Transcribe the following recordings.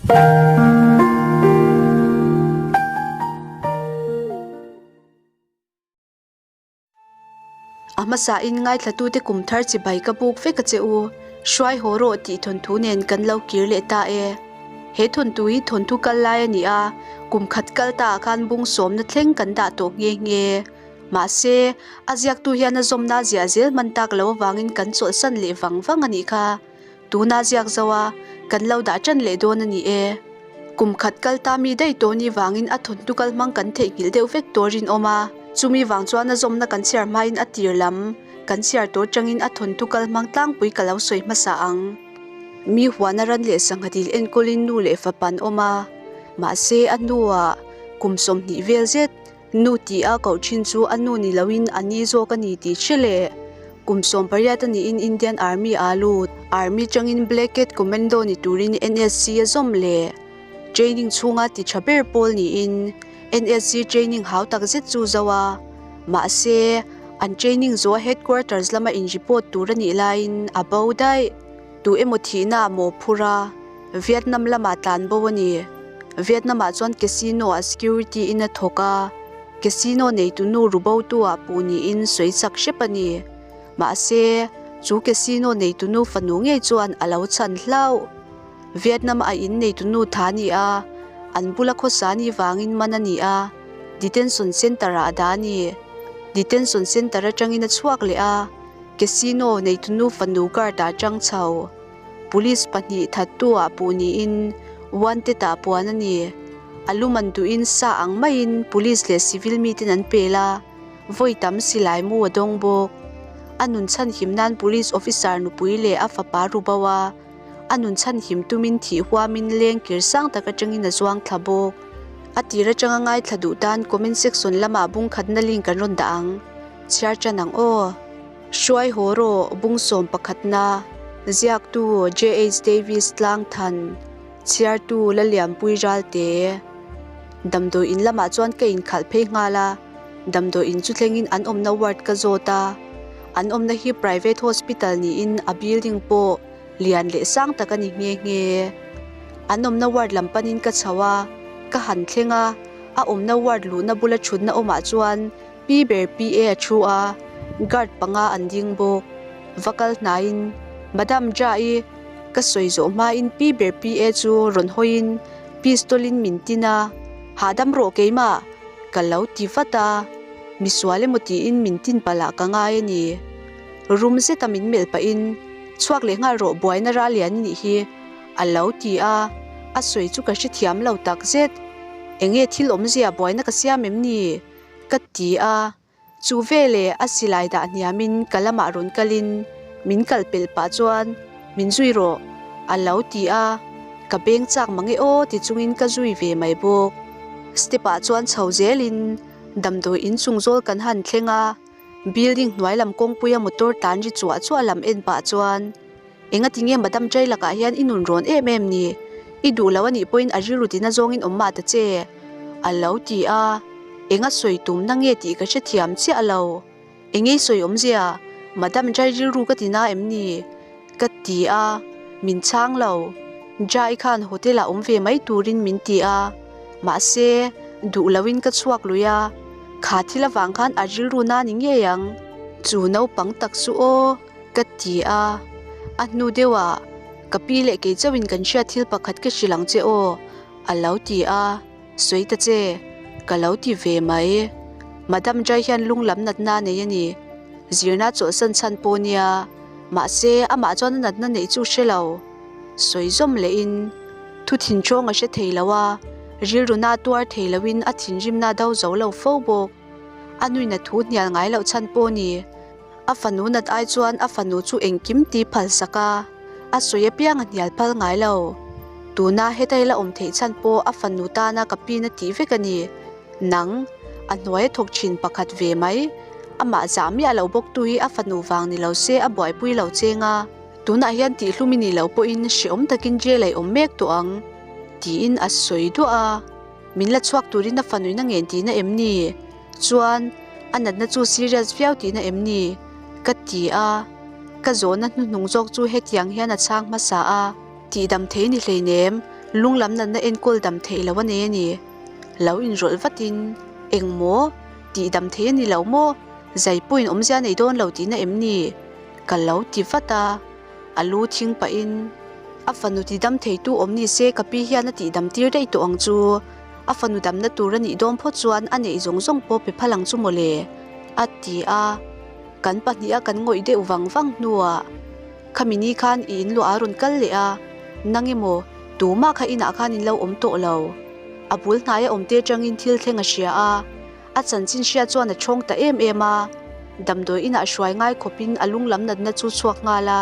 A hmasain ngaithlatute kum thar chibai ka buk vek a che u. Hruai haw rawh tih thawnthu nen kan lo kir leh ta e. He thawnthu hi thawnthu kal lai a ni a, kum khat kal ta ah khan bung sawmna thleng kan dah tawh nghe nghe. Mahse, a ziaktu hian a zawmna ziah zel hman tak lo avangin kan chawlhsan leh vang vang a nih kha. Tuna ziak zo a, kan lo dah ṭan leh dawn a ni e. Kum khat kal ta mi daih tawh ni vangin a thawnthu kal hmang kan theihnghilh deuh vek tawh rinawm a. Chumi vang chuan a zawmna kan chhiar hmain a tir lam kan chhiar tawh atangin a thawnthu kal hmang tlangpui ka lo sawi hmasa ang. Mi huana ran leh sangha dil enkawlin nu leh fapa an awm a, mahse a hnuah kum 20 vel zet Nu tih a koh thin chu a nu ni loin a ni zawk a ni tih hre leh. Kum 18 a niin Indian Army aa lut. Army tangin Black Cat Commando ni turin NSC a zawm leh. Training chhunga ti tha ber pawl niin NSC training hau tak zet chu zo a. Mahse, an training zawh headquarters lama in report tur a nih laiin a bo daih. Tu emaw thihna a maw phur a, Vietnam lamah tlan bo a ni. Vietnam ah chuan casino ah security in a thawk a, casino neitu nu rubotu ah puh niin sawi chak hrep a ni. Mahse, chu casino neitu nu fanu ngei chuan a lo chhan hlauh. Vietnam a in neitu nu tha a ni a, an bula khawsa ni vangin man a ni a, detention center ah a dah a ni. Detention center atangin a chhuak leh a. Casino neitunu fanu guard ah chang chho. Police pahnih thattu ah puh niin wanted ah puan a ni. A lu man duhin sa ang maiin police leh civil miten an pel a, vawi tam silai mu a dawng bawk. A nun chhanhim nan police officer nupui leh a fapa ru bo a, a nun chhanhim tumin thih huamin leng kir sang tak atangin a zuang thla bawk. A tir atanga ngaithla duh tan comment section lamah bung khatna link an rawn dah ang. Chhiar ṭan ang aw. Hruai haw rawh bung sawm pakhatna, ziaktu JH Davis Tlangthan, chhiartu Lalianpui Ralte. Damdawi in lamah chuan ka inkhalh phei nghal a, damdawi in chu thlengin an awmna ward ka zawt a. An awmna hi private hospital niin a building pawh lian leh sang tak a ni nghe nghe. An awmna ward lam panin ka chho a, ka han thleng a, a awmna ward luhna bula ṭhutna awmah chuan Pi ber PA a thu a, guard panga an ding bawk. Va kal hnaiin, Madam Jha-i, ka sawi zawh hmain pi ber PA chu rawn hawiin pistol-in min tin a, Hahdam rawh keimah, ka lo ti vat a, misual emaw tiin min tin palh ah ka ngai a ni. Rum zeta min melh pahin, Chhuak leh nghal rawh buaina ral lian i nih hi, a lo ti a, a sawi chu ka hrethiam lo takzet. Enge thil awmzia buaina ka siam em ni? Ka ti a, chu veleh a silai dah hniamin ka lamah rawn kalin min kal pelh pah chuan min zui rawh a lo ti a, ka beng chak mange aw ti chungin ka zui ve mai bawk. Step ah chuan chho zelin damdawi inchung zawl kan han thleng a, building hnuai lam kawngpuia motor tlan ri chuah chuah lam en pah chuan Engati nge Madam Jai lakah hian i nun rawn em em ni? I duh lo a nih pawhin a rilru tina zawngin awm mah ta che, a lo ti a. Enga sawi tumna nge tih ka hrethiam chiah lo. Engei sawi awmzia, Madam Jai rilru ka tina em ni? Ka ti a, min chhang lo. Jai khan hotel ah awm ve mai turin min ti a. Mahse, duh loin ka chhuak lui a, kha thil avang khan a rilru na ni ngei ang. Chu naupang tak chu aw. Ka ti a, a hnu deuhah ka pi leh kei chauhin kan hriat thil pakhat ka hrilh ang che aw, a lo ti a, sawi ta che, ka lo ti ve mai. Madam Jai hian lung lam natna a nei a ni, zirna chawlhsan chhan pawh nia, mahse amah chuan a natna neih chu hre lo. Sawi zawm lehin thu thinṭawng a hre thei lo a, rilruna tuar thei loin a thinrimna do zo lo fo bawk. A nuina thu hnial ngai loh chhan pawh ni. A fanu nat ai chuan a fanu chu engkim ti phal sak a, a sawi apiang a hnial phal ngai lo. Tuna hetai la awm theih chhan pawh a fanu tana ka pin a tih vek a ni. Nang, a hnuai a thawk thin pakhat ve mai. Amah zah miah lo bawk tu hi a fanu vang ni lo se a buaipui lo cheng a. Tunah hian tihhlum i nih loh pawhin hrehawm takin jail a i awm mek tawh ang, tiin a sawi duah a. Min la chhuak turin a fanuin a ngen tihna em ni? Chuan, a natna chu serious viau tihna em ni? Ka ti a, ka zawhna hnuhnung zawk chu hetiang hian a chhang hmasa a, tihdam thei ni hleinem. Lung lam natna enkawl dam theih loh a nei a ni. Lo inrawlh vatin, Eng maw? Tih dam thei a ni lo maw? Zai pawhin awmzia nei dawn lo tihna em ni? Ka lo ti vat a. A lu thing pahin, A fanu ti dam theitu awm ni se ka pi hian a tih dam tir daih tawh ang chu. A fanu damna tur a nih dawn phawt chuan a neih zawng zawng pawh pe phal ang chu mawle, a ti a. Kan pahniha kan ngawih deuh vang vang hnuah, Khami ni khan i inluah a rawn kal leh a, nang emaw, tumah kha inah khan in lo awm tawh lo. A bul hnaia awmte atangin thil thleng a hria a, a chanchin hria chuan a chhawng ta em em a. Damdawi inah hruai ngai khawpin a lunglam natna chu chhuak nghal a,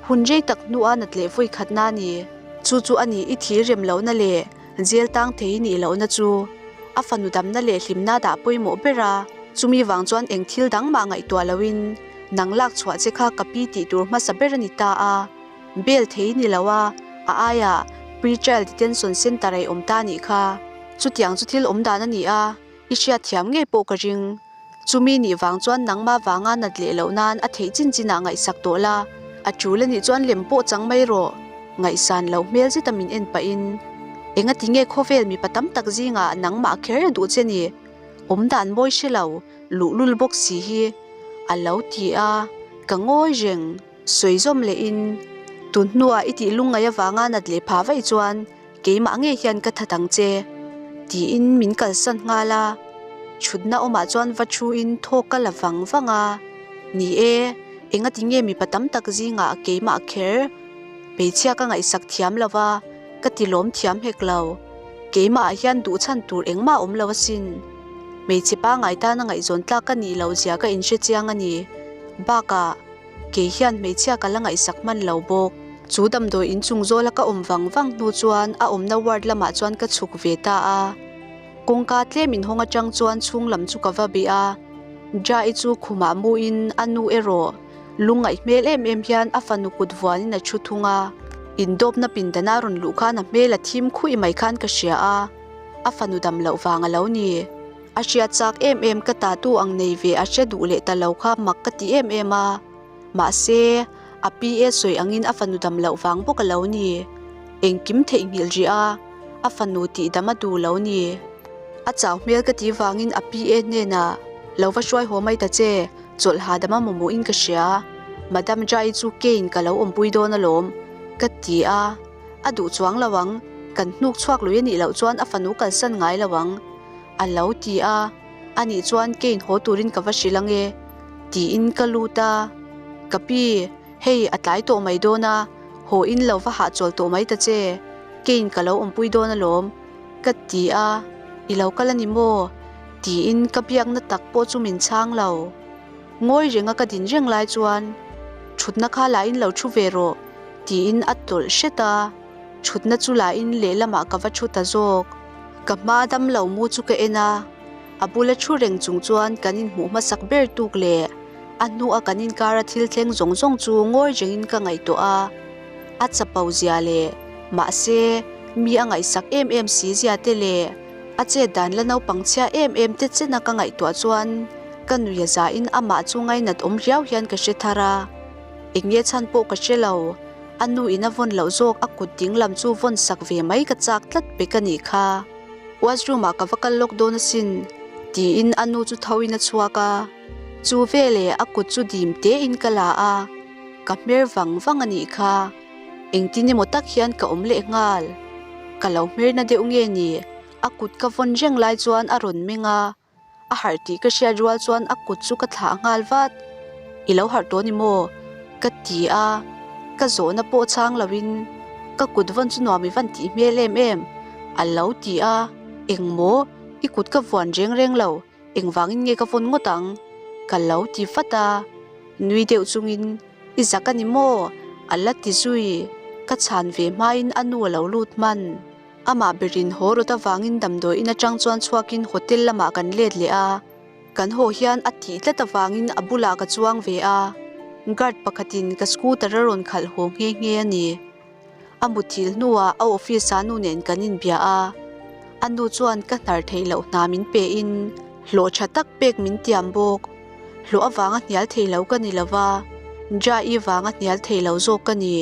hun rei tak hnua nat leh vawi khatna a ni. Chu chu a ni i thil rem lohna leh jail tang thei nih lohna chu a fanu damna leh hlimna dah pawimawh ber a, chumi vang chuan eng thil dang mah ngaihtuah loin nang lak chhuah che kha ka pi tih tur hmasa ber a ni ta a, bail thei ni lo a, a aiah pre-trial detention centre a awm ta nih kha. Chutiang chu thil awm dan a ni a, i hriatthiam ngei pawh ka ring. Chumi nih vang chuan nangmah vanga nat leh loh nan a theih chin chinah ngaihsak tawh la, a tul a nih chuan lem pawh chang mai rawh. Ngaihsan loh hmel zeta min en pahin, Engati nge khawvel mipa tam tak zingah nangmah kher a duh che ni? Awm dan mawi hre lo, luhlul bawk si hi a lo ti a, ka ngawi reng. Sawi zawm lehin, Tun hnuah i tih lungngaih avanga nat leh phah vaih chuan keimah ngei hian ka that ang che, tiin min kalsan nghal a. Thutna awmah chuan va thuin thawk ka la vang vang a, Ni e, engati nge mipa tam tak zingah keimah kher hmeichhia ka ngaihsak thiam lo va, ka ti lawm thiam hek lo. Keimah ah hian duh chhan tur engmah a awm lo asin. Hmeichhe pangngai tana ngaihzawn tlak ka nih loh zia ka inhre chiang a ni. Bakah, kei hian hmeichhia ka la ngaihsak hman lo bawk. Chu damdawi inchung zawla ka awm vang vang hnu chuan a awmna ward lamah chuan ka chhuk ve ta a. Kawngka tlem inhawng atang chuan chhung lam chu ka va bih a. Ja-i chu khumah muin a nu erawh Lungngaih hmel em em hian a fanu kut vuanin a thu thung a, indawpna pindana rawn luh khan a hmel a thim khuih mai khan ka hria a, a fanu dam loh vang a lo ni. A hriat chak em em ka tatu ang nei ve a hre duh leh ta lo kha mak ka ti em em a, mahse, a PA sawi angin a fanu dam loh vang bawk a lo ni. Engkim theihnghilh rih a, a fanu tih dam a duh lo ni. A chau hmel ka tih vangin a PA hnenah, Lo va hruai haw mai ta che, Chawlh hahdam a mamawhin ka hria, Madam Jai chu keiin ka lo awmpui dawn alawm, ka ti a. A duh chuang lo ang, kan hnuk chhuak lui a nih loh chuan a fanu kalsan ngai lo ang, a lo ti a. Anih chuan keiin haw turin ka va hrilh ang e, tiin ka lut a. Ka pi, hei a tlai tawh mai dawn a, haw in lo va hahchawl tawh mai ta che, keiin ka lo awmpui dawn alawm, ka ti a, I lo kal a ni maw? tiin ka biakna tak pawh chu min chhang lo. Ngawi renga ka din reng lai chuan, Thutna kha la in lo thu ve rawh, tiin a tawlh hret a, thutna chu la in lehlamah ka va thu ta zawk. Ka hma dam lo mu chu ka en a, a bula thu reng chung chuan kan inhmuh hmasak ber tuk leh a hnua kan inkara thil thleng zawng zawng chu ngawi rengin ka ngaihtuah a. A chapo zia leh mahse mi a ngaihsak em em si zia te leh a chet dan la naupang chhia em em te chena ka ngaihtuah chuan ka nui a zain amah chu ngainat awm riau hian ka hre thar a. Eng nge chhan pawh ka hre lo, a nu in a vawn loh zawk a kut ding lam chu vawn sak ve mai ka chak tlat pek a nih kha. Washroom ah ka va kal lawk dawn asin tiin a nu chu tho in a chhuak a, chu veleh a kut chu dim tein ka la a. Ka hmer vang vang a nih kha. Engtin emaw tak hian ka awm leh nghal. Ka lo hmerna deuh nge ni? A kut ka vawn reng lai chuan a rawn meng a. A harh tih ka hriat rual chuan a kut chu ka thlah nghal vat. I lo harh tawh ni maw? Ka ti a. Ka zawhna pawh chhang loin ka kut vawn chu nuam i van tih hmel em em a lo ti a. Eng maw? I kut ka vuan reng reng lo. Engvangin nge ka vawn ngawt ang? Ka lo ti vat a. Nui deuh chungin, I zak a ni maw? A la ti zui. Ka chhan ve hmain a nu a lo lut hman. Amah berin haw rawt avangin damdawi in atang chuan chhuakin hotel lamah kan let leh a. Kan haw hian a tih tlat avangin a bulah ka chuang ve a. Guard pakhatin ka scooter a rawn khalh haw nghe nghe a ni. A muthilh hnuah a office ah nu nen kan inbia a, a nu chuan ka hnar theih loh hna min pe in hlawh tha tak pek min tiam bawk. Hlawh avanga hnial thei lo ka ni lo va, Jai-i vanga hnial thei lo zawk ka ni.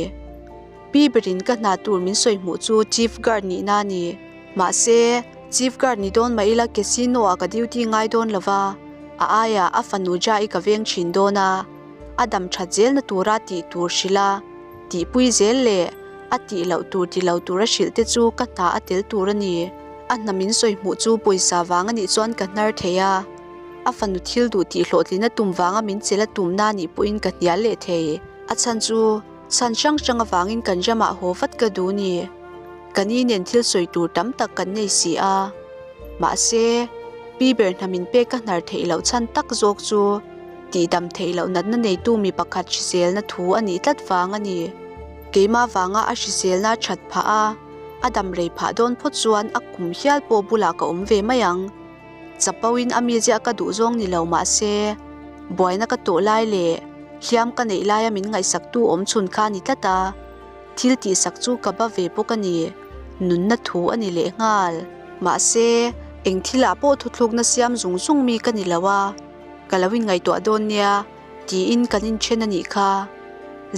Pi berin ka hna tur min sawi hmuh chu Chief Guard nihna a ni. Mahse, Chief Guard ni dawn mah ila Casino ah ka duty ngai dawn lo va, a aiah a fanu Jai ka veng thin dawn a, a dam that zelna tura tih tur hrilh a, tihpui zel leh a tih loh tur ti lo tura hrilh te chu ka hna a tel tur a ni. A hna min sawi hmuh chu pawisa vang a nih chuan ka hnar thei a, a fanu thil duh tih hlawhtlina tum vanga min chelh a tumna nih pawhin ka hnial leh thei. A chhan chu chhan hrang hrang avangin kan ramah haw vat ka duh ni. Ka ni nen thil sawi tur tam tak kan nei si a. Mahse, pi ber hna min pek ka hnar theih loh chhan tak zawk chu tihdam theih loh natna neitu mi pakhat hriselna thu a nih tlat vang a ni. Keimah vanga a hriselna that phah a, a dam rei phah dawn phawt chuan a kum hial pawh bulah ka awm ve mai ang. Chapo in a mizia ka duh zawng ni lo mah se, buaina ka tawh lai leh hliam ka neih laia min ngaihsaktu awm chhun kha a ni tlat a, thil tihsak chu ka ba ve bawk a ni, nunna thu a ni leh nghal. Mahse, eng thilah pawh thuthlukna siam zung zung mi ka ni lo a, ka lo inngaihtuah dawn nia tiin kan inthen a nih kha.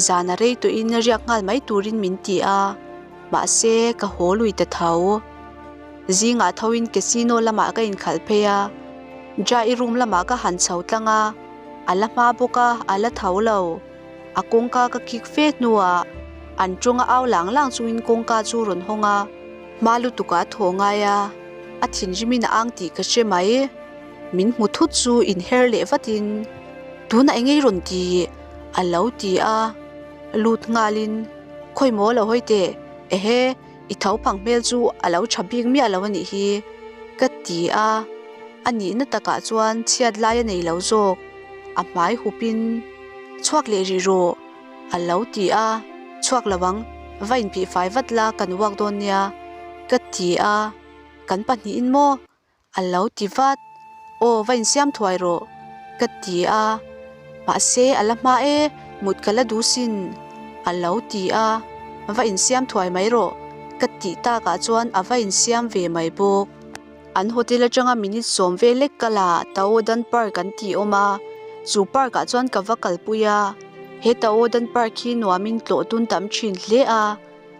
Zan a rei tawhin riak nghal mai turin min ti a, mahse ka haw lui ta tho. Zingah thoin casino lamah ka inkhalh phei a, Jai room lamah ka han chho tlang a, a la hma bawk a, a la tho lo. A kawngka ka kik fe hnuah an tawnga au lang lang chungin kawngka chu rawn hawng a, hma lutukah a thaw ngai a, a thinrimin a ang tih ka hre mai. Min hmu thut chu inher leh vatin, Tunah eng ei rawn ti? a lo ti a, lut nghalin, Khawi maw lo hawi teh, ehe, I tho phang hmel chu a lo tha bik miah lo a nih hi, ka ti a. A nihna takah chuan chhiat lai a nei lo zawk, a hmai hupin, Chhuak leh rih rawh, a lo ti a. Chhuak lo ang, va inphih fai vat la kan uak dawn nia, ka ti a. Kan pahnihin maw? A lo ti vat. Aw, va insiam thuai rawh, ka ti a. Mahse, a la hma e, mut ka la duh sin, a lo ti a. Va insiam thuai mai rawh, ka tih takah chuan a va insiam ve mai bawk. An hotel atanga minute sawm vel lek kal ah Taodan Park an tih awm a, chu park ah chuan ka va kalpui a. He Taodan Park hi nuamin tlawh dun tam thin hle a.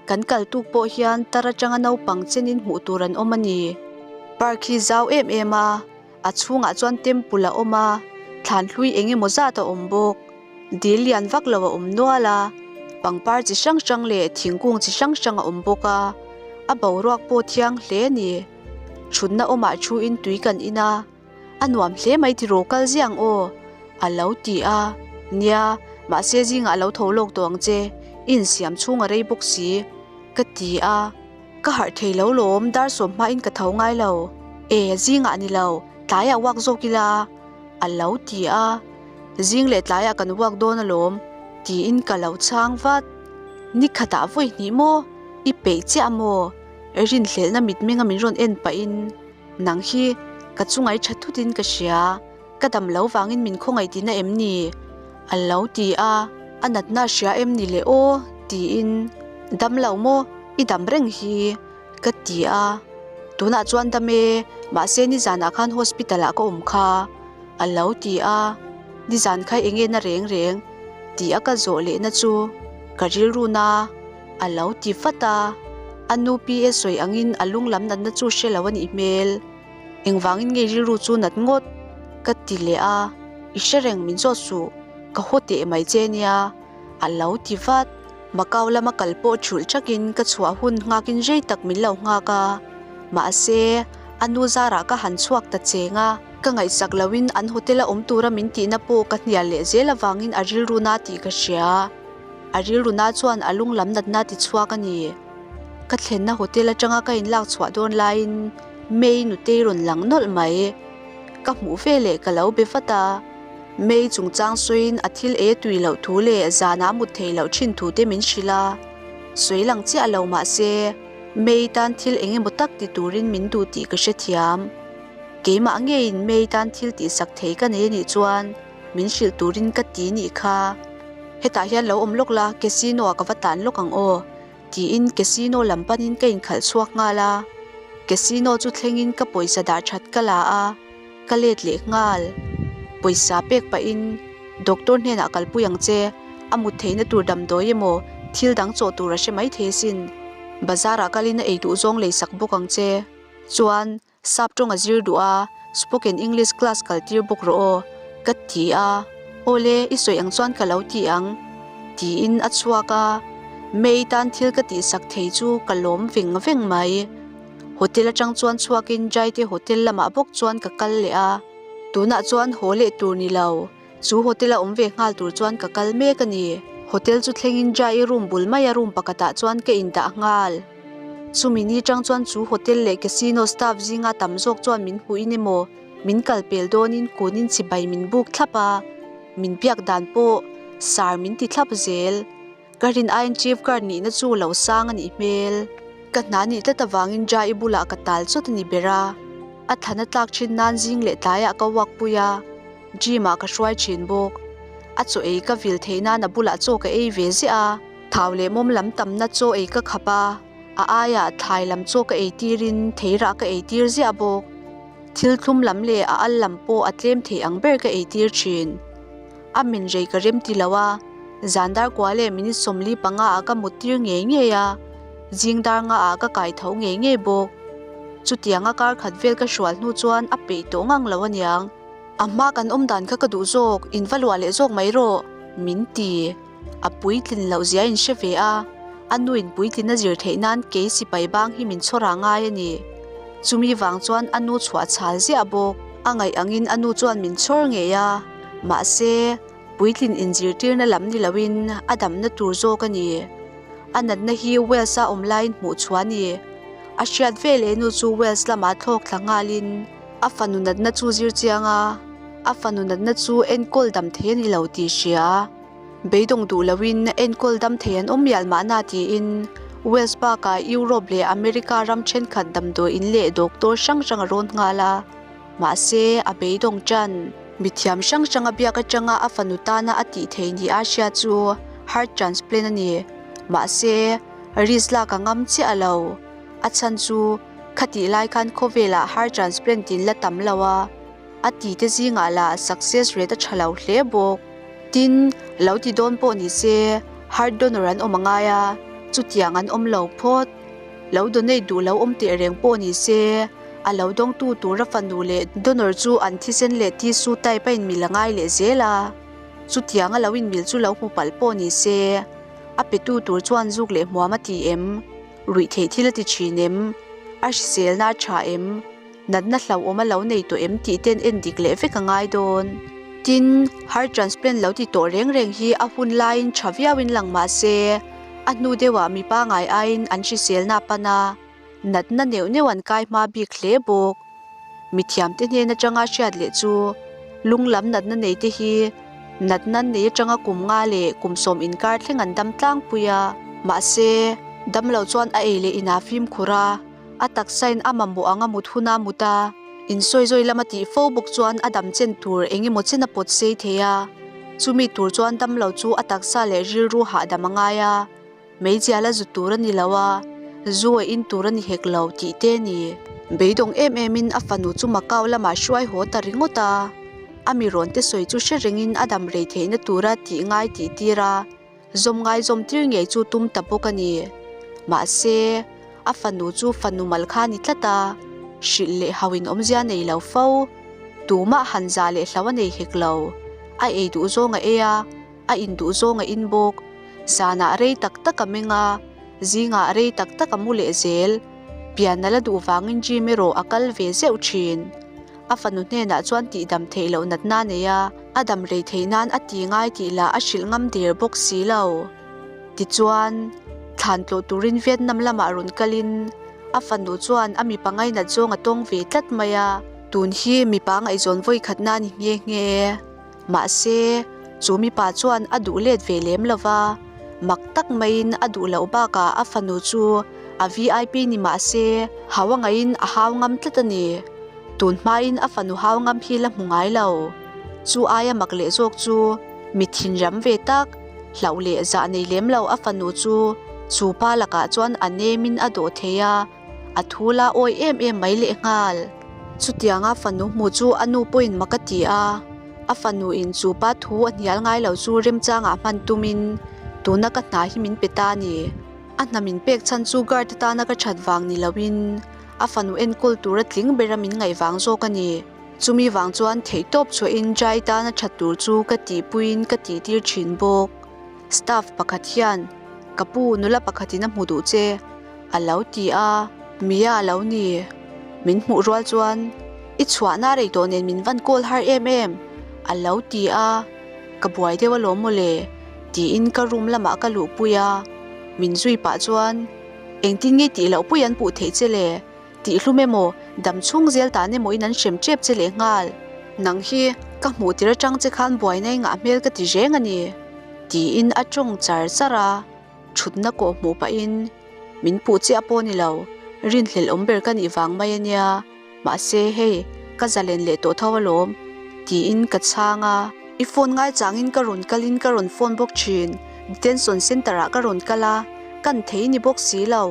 Kan kal tuk pawh hian tar atanga naupang chenin hmuh tur an awm a ni. Park hi zau em em a, a chhungah chuan temple a awm a, thlan hlui eng emaw zat a awm bawk. Dil lian vak lo a awm nual a, pangpar chi hrang hrang leh thingkung chi hrang hrang a awm bawk a, a boruak pawh thiang hle a ni. Thutna awmah thuin tui kan in a. A nuam hle mai tiraw kal ziah ang aw, a lo ti a. Nia, mahse zingah a lo tho lawk tawh ang che, i insiam chhung a rei bawk si, ka ti a. Ka harh thei lo lawm, dar sawm hmain ka tho ngai lo. E, zingah ni lo, tlaiah uak zawk ila, a lo ti a. Zing leh tlaiah kan uak dawn alawm, tiin ka lo chhang vat. Ni khatah vawi hnih maw? I peih chiah maw? Rinhlelhna mitmenga min rawn en pahin. Nang hi ka chungai tha thutin ka hria, ka dam lo vangin min khawngaih tihna em ni? A lo ti a, a natna a hria em ni le aw? tiin, Dam lo maw? I dam reng hi ka ti a, tunah chuan dam e, mahse nizanah khan hospital ah ka awm kha a lo ti a, nizan kha eng nge na reng reng tih a ka zawh lehna chu ka rilru na A lo ti vat a, a nu PA sawi angin a lung lam natna chu hre lo a nih hmel. Engvangin nge rilru chu nat ngawt? Ka ti leh a, I hre reng min zawt suh, ka haw teh mai che nia, a lo ti vat. Macau lama kal pawh thulh thakin ka chhuah hun nghakin rei tak min lo nghak a, mahse, a nu zarah ka han chhuak ta cheng a, ka ngaihsak loin an hotel-a awm tura min tihna pawh ka hnial leh zel avangin a rilru na tih ka hria. A rilru na chuan a lung lam natna ti chhuak a ni. Ka thlenna hotel atanga ka inlak chhuah dawn laiin May nutei rawn lang nawlh mai. Ka hmuh ve leh ka lo be vat a. May chungchang sawiin a thil ei a tui loh thu leh zanah a mut theih loh thin thu te min hrilh a. Sawi lang chiah lo mah se May tan thil eng emaw tak ti turin min duh tih ka hrethiam. Keimah ngeiin May tan thil tihsak thei ka nei anih chuan Min hrilh turin ka ti nih kha. Hetah hian lo awm lawk la, casino ah ka va tan lawk ang aw, tiin casino lam panin ka inkhalh chhuak nghal a. Casino chu thlengin ka pawisa dah that ka la a, ka let leh nghal. Pawisa pek pahin doctor hnenah kalpui ang che, a mut theihna tur damdawi emaw. Thil dang chawh tur a hre maithei asin. Bazar ah kalin a ei duh zawng lei sak bawk ang che. Chuan, sap tawng a zir duh a, spoken English class kal tir bawk rawh aw, ka ti a. Awle, i sawi ang chuan ka lo ti ang, tiin a chhuak a. May tan thil ka tihsak thei chu ka lawm veng veng mai. Hotel atang chuan chhuakin Jaite hotel lamah bawk chuan ka kal leh a. Tunah chuan haw leh tur ni lo. Chu hotel a awm ve nghal tur chuan ka kal mek a ni. Hotel chu thlengin Jai room bul maia room pakhatah chuan ka indah nghal. Chumi ni tang chuan chu hotel leh casino staff zinga tam zawk chuan min hmuhin emaw min kal pel dawnin kunin chibai min buk thlap a, min biak dan pawh sar min ti thlap zel. Ka rin aiin chief guard nihna chu lo sang a nih hmel. Ka hna nih tlat avangin Jai bulah ka tal chawt a ni ber a. A thlan a tlak thin nan zing leh tlaiah ka walk pui a. Gym ah ka hruai thin bawk. A chaw ei ka vil theih nan a bulah chaw ka ei ve ziah a. Thau leh mawm lam tamna chaw ei ka khap a, a aiah thlai lam chaw ka ei tirin theirah ka ei tir ziah bawk. Thil thlum lam leh a al lam pawh a tlem thei ang ber ka ei tir thin. A min rei ka rem ti lo a, zan dar kua leh minute 45 ah ka mut tir ngei ngei a, zing dar nga ah ka kai tho ngei ngei bawk. Chutianga kar khat vel ka hrual hnu chuan a peih tawh ngang lo aniang. A hma kan awm dan kha ka duh zawk, in va luah leh zawk mai rawh, min ti. A puitlin loh zia in hre ve a, a nuin puitlin a zir theih nan kei sipai bang hi min chhawr a ngai a ni. Chumi vang chuan a nu chhuah chhal ziah bawk. A ngaih angin a nu chuan min chhawr ngei a, mahse, puitlin inzirtirna lam ni loin a damna tur zawk a ni. A natna hi Wales-a awm laiin hmuh chhuah a ni. A hriat veleh nu chu Wales lamah thlawk thla nghalin, A fanu natna chu zir chiang a, a fanu natna chu enkawl dam thei a ni lo tih hria. Beidawng duh loin enkawl dam thei an awm mial mahna tiin Wales bakah Europe leh America ram thenkhat damdawi in leh doctor hrang hrang a rawn nghal a, mahse a beidawng tan. Mithiam hrang hrang a biak atanga a fanu tana a tih theih ni a hria chu heart transplant a ni. Mahse, risk lak a ngam chiah lo. A chhan chu Khatih lai khan khawvelah heart transplant in la tam lo a, a ti te zingah lah success rate a tha lo hle bawk. Tin, lo ti dawn pawh ni se heart donor an awm a ngai a, chutiang an awm lo phawt. Lo donate duh lo awm teh reng pawh ni se, a lo dawngtu tura fanu leh donor chu an thisen leh tissue type a inmil a ngai leh zel a, chutiang a lo inmil chu lo hmu palh pawh ni se, a petu tur chuan zuk leh hmuam a ti em? Ruih theih thil a ti thin em? A hriselna a tha em? Natna hlauhawm a lo nei tawh em tih ten en dik leh vek a ngai dawn. Tin, heart transplant lo ti tawh reng reng hi a hun laiin tha viauin lang mah se, a hnu deuhah mi pangai aiin an hriselna a pan a, natna neuh neuh an kai hma bik hle bawk. Mithiamte hnen atanga hriat leh chu lunglam natna nei te hi natna nei atanga kum nga leh kum sawm inkar thleng an dam tlangpui a. Mahse, damlo chuan a ei leh inah fimkhur a, a taksain a mamawh ang a mut huna mut a, insawizawi lama tih fo bawk chuan a dam chen tur eng emaw chen a pawt sei thei a. Chumi tur chuan damlo chu a taksa leh rilru hahdam a ngai a. Meizial a zu tur a ni lo a, zu a in tur a ni hek lo tih te a ni. Beidawng em emin a fanu chu Macau lamah hruai haw ta ringawt a, a mi rawn te sawi chu hre rengin a dam rei theihna tura tih ngai tih tir a, zawm ngai zawm tir ngei chu tum ta bawk a ni. Mahse, a fanu chu fanu mal kha a ni tlat a, hrilh leh hauin awmzia nei lo fo. Tumah han za leh hlau a nei hek lo, a ei duh zawng a ei a, A induh zawng a in bawk. Zanah rei tak tak a meng a, zingah rei tak tak a mu leh zel. Pian a la duh vangin gym erawh a kal ve zeuh thin. A fanu hnenah chuan tihdam theih loh natna a nei a, a dam rei theih nan a ti ngai tih lah a hrilh ngam der bawk si lo. Tichuan, thlan tlawh turin Vietnam lamah rawn kalin a fanu chuan a mipa ngainat zawng a tawng ve tlat mai a. Tun hi mipa ngaihzawn vawikhatna a ni nghe nghe. Mahse, chu mipa chuan a duh let ve lem lo va, mak tak maiin a duh loh bakah a fanu chu a vip ni mah se, hau a ngaihin a hau ngam tlat a ni. Tun hmain a fanu hau ngam hi la hmu ngai lo. Chu aia mak leh zawk chu mi thinram ve tak, hlauh leh zah nei lem lo a fanu chu chu pa lakah chuan a nemin a dawh thei a, A thu la awi em em mai lehnghal. Chutianga fanu hmu chu a nu pawhin mak a ti a, a fanu in chu pa thu a hnial ngai lo chu remchangah hman tumin Tuna ka hna hi min pe ta a ni. A hna min pek chhan chu guard atana ka that vang ni loin a fanu enkawl tura tling bera min ngaih vang zawk a ni. Chumi vang chuan theihtawp chhuahin Jai tana that tur chu ka tihpuiin ka tihtir thin bawk. Staff pakhat hian, Ka pu, nula pakhatin a hmu duh che, a lo ti a. Mia a lo ni. Min hmuh rual chuan, I chhuahna rei tawh nen min van call har em em, a lo ti a. Ka buai deuh alawm mawle, tiin ka room lamah ka luhpui a. Min zui pah chuan, Engtin nge tih loh pui an puh theih che le? Tihhlum emaw, dam chhung zel tan emaw in an hrem tep che leh nghal. Nang hi ka hmuh tir atang che khan buaina i ngah hmel ka ti reng a ni, tiin a tawng char char a. Thutna kawh hmuh pahin, Min puh chiah pawh ni lo, rinhlelh awm ber ka nih vang mai a nia, mahse hei, ka zalen leh tawh tho alawm, tiin ka chhang a. I phone ngaichangin ka rawn kalin ka rawn phone bawk thin, detention centre ah ka rawn kal a, kan thei ni bawk si lo.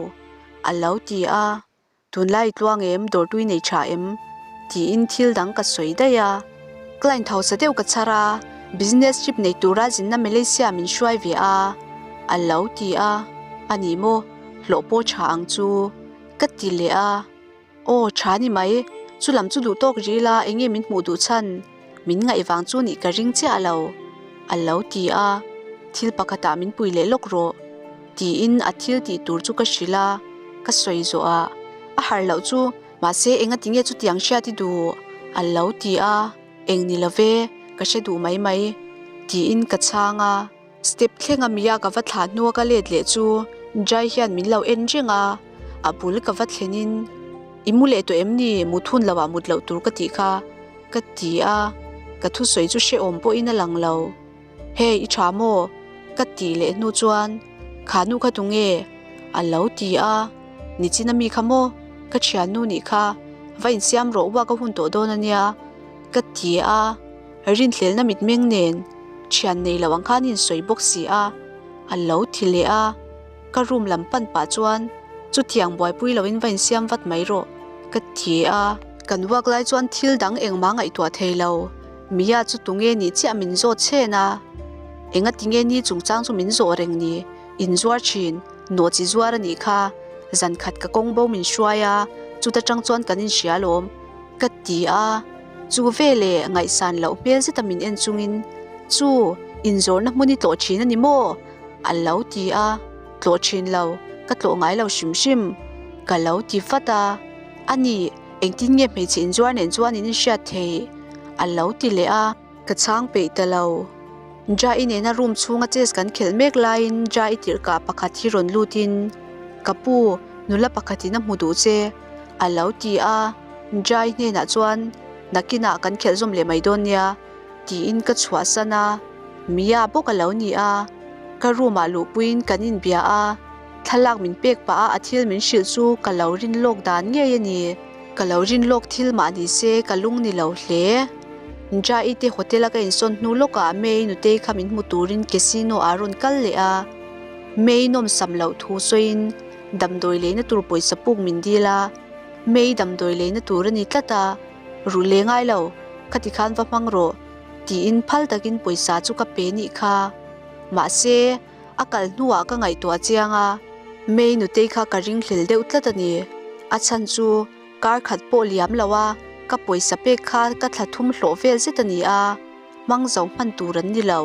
A lo ti a, Tunlai tluang em, dawrtui nei tha em? tiin thil dang ka sawi daih a. Client hausa deuh ka chhar a, business trip nei tura zinna Malaysia min hruai ve a, a lo ti a, A ni maw, hlawh pawh tha ang chu, ka ti leh a. Aw, tha ni mai, chu lam chu duh tawk rih ila eng nge min hmuh duh chhan? Min ngaih vang chu nih ka ring chiah lo, a lo ti a, Thil pakhatah min pui leh lawk rawh, tiin a thil tih tur chu ka hrilh a, ka sawi zawh a, a harh loh chu mahse engati nge chutiang hriat i duh? a lo ti a, Eng ni lo ve, ka hre duh mai mai, tiin ka chhang a. Step thleng a mia ka va thlah hnua ka let leh chu Jai hian min lo en reng a, a bul ka va thlen in, I mu leh tawh em ni? Mut hun lo ah mut loh tur ka tih kha, ka ti a, ka thusawi chu hrehawm pawhin a lang lo. Hey, i tha maw? ka tih leh hnu chuan, Kha nu kha tunge? a lo ti a, Nichin a mi kha maw? Ka thiannu nih kha, va insiam rawh uak a hun tawh dawn a nia, ka ti a. Rinhlelna mitmeng nen thian nei lo ang khan insawi bawk si a, a lo thi leh a, ka room lam pan pah chuan chutiang buaipui loin va insiam vat mai rawh ka ti a. Kan walk lai chuan thil dang engmah ngaihtuah thei lo, Mia chu tunge nih chiah min zawt chhen a, engati nge ni chungchang chu min zawh reng ni, inzuar thin, nawhchi zuar a nih kha, zan khat ka kawng bo min hruai a, chuta tang chuan kan inhria alawm ka ti a. Chu veleh ngaihsan loh hmel zeta min en chungin, Chu, inzawrhna hmun i tlawh thin a ni maw? a lo ti a, Tlawh thin lo, ka tlawh ngai lo hrim hrim, ka lo ti vat a. A ni, engtin nge hmeichhe inzuar nen chuan in inhriat theih? a lo ti leh a. Ka chhang peih ta lo. Ja-i nena room chhunga chess kan khelh mek laiin Ja-i tirhkah pakhat hi rawn lutin, Ka pu, nula pakhatin a hmu duh che, a lo ti a. Jai hnenah chuan nakinah kan khelh zawm leh mai dawn nia tiin ka chhuahsan a, Mia bawk a lo ni a, ka room ah luhpuiin kan inbia a, thlalak min pek pah a a thil min hrilh chu ka lo rin lawk dan ngei a ni. Ka lo rin lawk thil mah ni se ka lung ni lo hle. Jai te hotel a ka insawn hnu lawkah May nutei kha min hmu turin casino ah a rawn kal leh a, May nawmsam loh thu sawiin damdawi leina tur pawisa puk min dil a, Mei damdawi leina tur a ni tlat a, ruh leh ngai lo, khati khan va hmang rawh, tiin phal takin pawisa chu ka pe nih kha. Mahse, a kal hnuah ka ngaihtuah chiang a, Mei nutei kha ka ringhlel deuh tlat a ni. A chhan chu kar khat pawh liam lo a, ka pawisa pek kha ka thla thum hlawh vel zet a ni a, hmang zo hman tur an ni lo.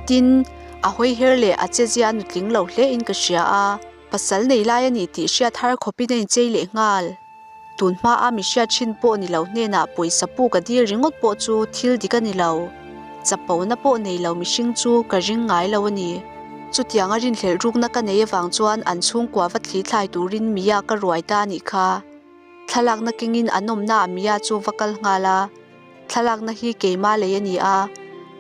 Tin, a hawi her leh a chezia a nutling lo hle in ka hria a. Pasal nei lai a ni tih hriat har khawpin a inchei leh nghal. Tun hmaa mi hriat hrin pawh ni lo hnenah pawisa puk a dil ringawt pawh chu thil dik a ni lo. Chapona pawh nei lo mihring chu ka ring ngai lo a ni. Chutianga rinhlelh rukna ka nei avang chuan an chhungkua va thli thlai turin Mia ka ruai ta a nih kha. Thlalakna kengin an awmnaah Mia chu va kal nghal a. Thlalakna hi keimah lei a ni a,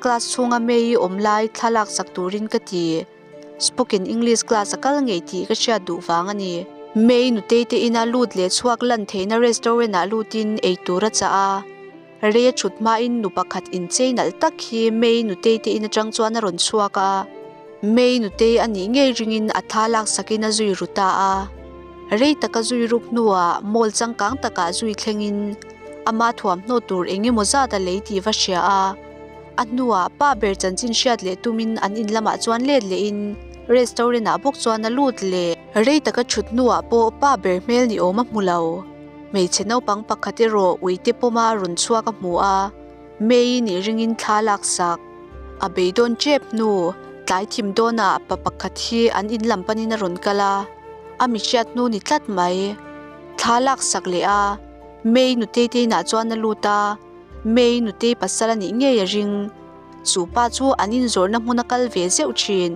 class chhunga May-i awm lai thlalak sak turin ka ti. Spoken English class a kal ngei tih ka hriat duh vang a ni. May nutei te ina lut leh chhuak lan theihna restaurant ah lutin ei tur a chah a. Rei a thut hmain nu pakhat inchei nalh tak hi May nutei te in atang chuan a rawn chhuak a. May nutei a nih ngei ringin a tha laksakin a zui ru ta a. Rei taka zui ruk hnuah mall changkang takah zui thlengin ama thuamhnaw tur eng emaw zat a lei tih va hria a. A hnuah pa ber chanchin hriat leh tumin an in lamah chuan let lehin Restaurant ah bawk chuan a lut leh. Rei taka thut hnuah pawh pa ber hmel ni awm a hmu lo. Hmeichhe naupang pakhat erawh uite pawma rawn chhuak a hmu a, May nih ringin thla lak sak. A beidawn tep hnu, tlai thim dawnah pa pakhat hi an in lam panin a rawn kal a, a mi hriat hnu ni tlat mai. Thla lak sak leh a, May nutei te inah chuan a lut a, May nutei pasal a nih ngei a ring. Chu pa chu an inzawrhna hmun a kal ve zeuh thin.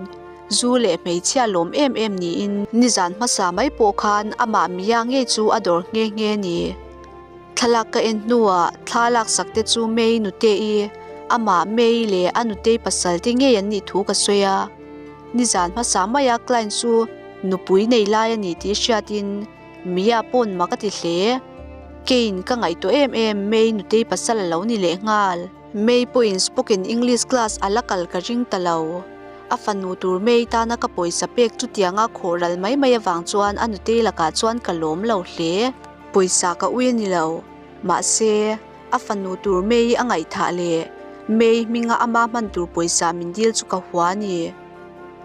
Zu leh hmeichhia lawm em em niin nizan hmasa mai pawh khan amah Mia ngei chu a dawr nghe nghe a ni. Thlalak ka en hnuah thla laksak te chu May nute-i, amah May leh a nutei pasal te ngei an nih thu ka sawi a. Nizan hmasa maia client chu nupui nei lai a ni tih hriatin Mia pawn mak a ti hle. Keiin ka ngaihtuah em em May nutei pasal a lo ni lehnghal. May pawhin spoken English class a la kal ka ring ta lo. A fanu tur May tana ka pawisa pek chutianga khawh ral mai mai avang chuan a nutei lakah chuan ka lawm lo hle. Pawisa ka ui a ni lo. Mahse, a fanu tur May a ngaihthah leh May hminga ama hman tur pawisa min dil chu ka hua a ni.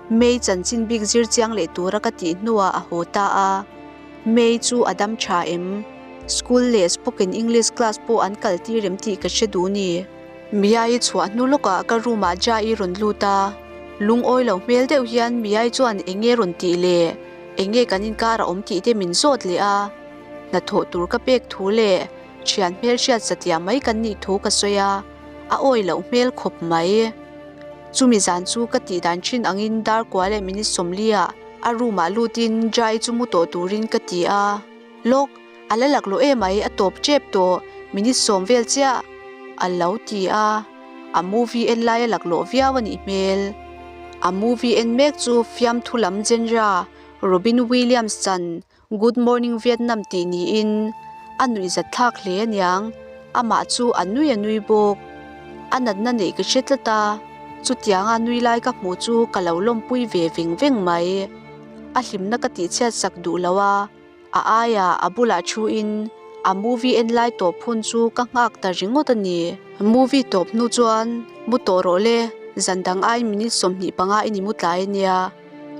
May chanchin bik zir chiang leh tura ka tih hnuah a haw ta a. May chu a dam tha em? School leh spoken English class pawh an kal tir em tih ka hre duh ni. Mia-i chhuah hnu lawkah ka room ah Ja-i rawn lut a, lungawi lo hmel deuh hian Mia-i chuan eng nge rawn tih le, eng nge kan inkar a awm tih te min zawt leh a. Hnathawh tur ka pek thu leh thian hmel hriat satliah mai kan nih thu ka sawi a, a awi loh hmel khawp mai. Chumi zan chu ka tih dan thin angin dar kua leh minute 40 ah a room ah lutin Ja-i chu mu tawh turin ka ti a. Lawk, a la laklawh emai a tawp tep tawh, minute 10 vel chiah a lo ti a, a movie en lai a laklawh viau a nih hmel. A movie en mek chu fiamthu lam genre Robin Williams chan Good Morning Vietnam tih niin a nuihzat thlak hle aniang, amah chu a nui a nui bawk. A natna neih ka hre tlat a, chutianga nui lai ka hmuh chu ka lo lawmpui ve veng veng mai. A hlimna ka tihchhiat sak duh lo a, a aiah a bulah thuin a movie en lai tawp hun chu ka nghak ta ringawt a ni. Movie tawp hnu chuan mu tawh rawh le, zan dang aiin minute 25 i ni mu tlai ania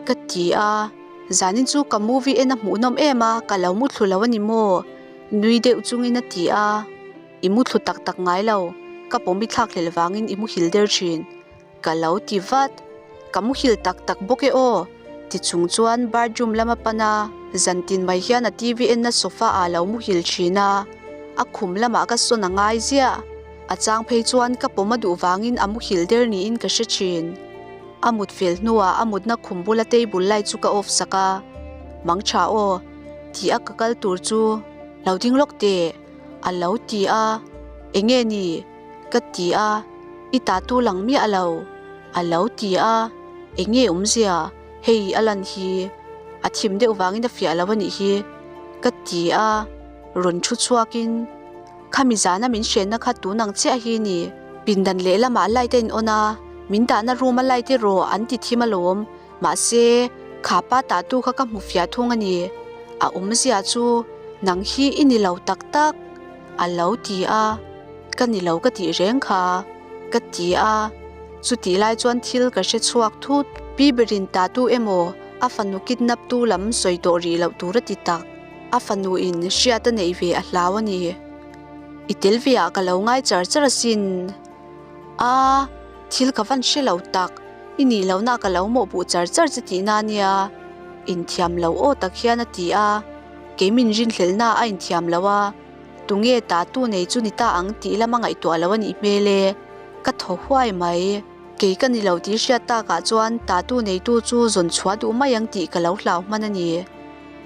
ka ti a, zanin chu ka movie en a hmuhnawm em a, ka lo mu thlu lo a ni maw? Nui deuh chungin a ti a, i mu thlu tak tak ngai lo, ka pawm i thlak hlel vangin i muhil der thin. Ka lo ti vat. Ka muhil tak tak bawk e aw, ti chung chuan bathroom lam a pan a, zantin mai hian a TV enna sofa ah lo muhil thin a, a khum lamah ka sawn a ngai ziah. A chang phei chuan ka pawm a duh vangin a muhil der niin ka hre thin. A mut fel hnuah a mutna khum bula table light chu ka off sak a, Mang tha aw, ti a ka kal tur chu lo ding lawk teh, a lo ti a, Enge ni? Ka ti a, I ta tu lang miah lo, a lo ti a, eng nge awmzia, hei a lan hi, a thim deuh vangin a fiah lo a nih hi, ka ti a, rawn thu chhuakin, Khami zana min hrenna kha tun ang chiah hi ni, pindan lehlamah light a in on a, min dahna room a light erawh an ti thim alawm, mahse, kha pa ta tu kha ka hmu fiah thung a ni, a awmzia chu nang hi i ni lo tak tak, a lo ti a. Ka ni lo ka tih reng kha, ka ti a. Chutih lai chuan thil ka hre chhuak thut. Pi berin ta tu emaw a fanu kidnap tu lam sawi tawh rih loh tur a ti tak. A fanu in hriat a neih ve a hlau a ni. I tel ve ah ka lo ngai char char asin. A, thil ka van hre lo tak. I nih lohna ka lo mawhpuh char char che tihna a nia. Inthiam lo aw tak hian a ti a. Kei min rinhlelhna a inthiam lo a. Tunge tatu nei chu ni ta ang tih lama ngaihtuah lo a nih hmel e, ka thaw huai mai. Kei ka ni lo tih hriat takah chuan tatu neitu chu zawn chhuah duh mai ang tih ka lo hlau hman a ni.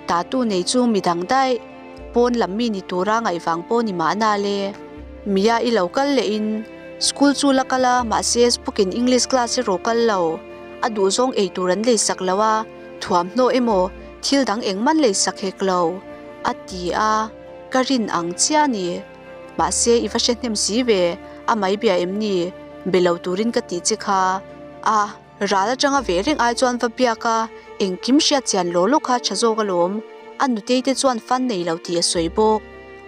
Tatu nei chu midang daih, pawn lam mi ni tura ngaih vang pawh ni mahna le. Mia i lo kal leh in school chu la kal a, mahse spoken English class erawh kal lo. A duhzawng ei tur an leisak lo a, thuamhnaw emaw thil dang engman leisak hek lo, a ti a. Ka rin ang chiah a ni. Mahse, i va hre hnem si ve, a mai bia em ni? Be lo turin ka tih che kha. A, ral atanga ve reng ai chuan va biak a, engkim hriat chian law law kha tha zawk alawm. A nutei te chuan fan nei lo tih a sawi bawk.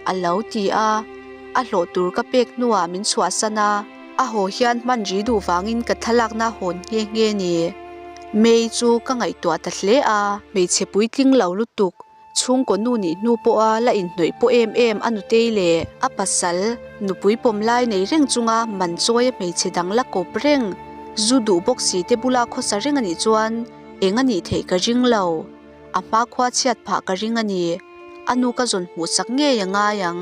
A lo ti a, a hlawh tur ka pek hnuah min chhuahsan a, a haw hian hman ri duh vangin ka thlalakna hawn nghe nghe ni. May chu ka ngaihtuah ta hle a. Hmeichhe puitling lo lutuk, chhungkaw nu nih hnu pawha la inhnawih pawh em em a nutei leh a pasal, nupui pawm lai nei reng chunga man chawia hmeichhe dang la kawp reng, zu duh bawk si te bula khawsa reng a nih chuan eng a nih theih ka ring lo. A hma khua chhiat phah ka ring a ni. A nu ka zawn hmuh sak ngei a ngai ang.